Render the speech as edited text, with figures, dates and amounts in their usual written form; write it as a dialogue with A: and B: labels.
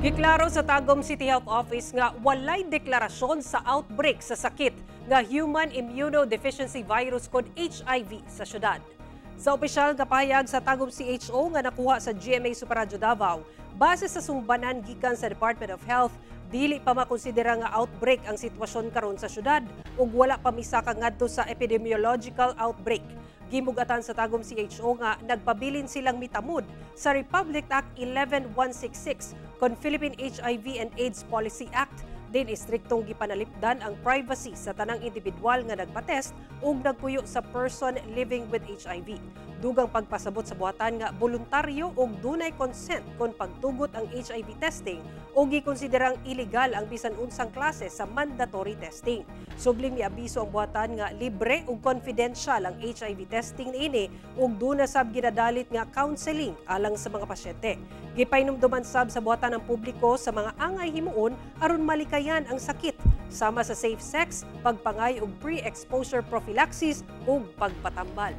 A: Giklaro sa Tagum City Health Office nga walay deklarasyon sa outbreak sa sakit nga Human Immunodeficiency Virus kon HIV sa syudad. Sa opisyal nga pahayag sa Tagum CHO nga nakuha sa GMA Super Radyo Davao, base sa sumbanan gikan sa Department of Health, dili pa makonsidera nga outbreak ang sitwasyon karon sa syudad ug wala pa misaka ngadto sa epidemiological outbreak. Gimugatan sa Tagum CHO nga nagpabilin silang mitamod sa Republic Act 11166 kon Philippine HIV and AIDS Policy Act, din istriktong gipanalipdan ang privacy sa tanang individual nga nagpa-test ug nagpuyo sa person living with HIV. Dugang pagpasabot sa buhatan nga voluntaryo ug dunay consent kon pagtugot ang HIV testing ug gikonsiderang illegal ang bisan unsang klase sa mandatory testing. Subling miabiso ang buhatan nga libre ug confidential ang HIV testing niini ug duna sab ginadalit nga counseling alang sa mga pasyente. Gipahinumduman sab sa buhatan ang publiko sa mga angay himuon aron malikayan ang sakit sama sa safe sex, pagpangay og pre-exposure prophylaxis ug pagpatambal.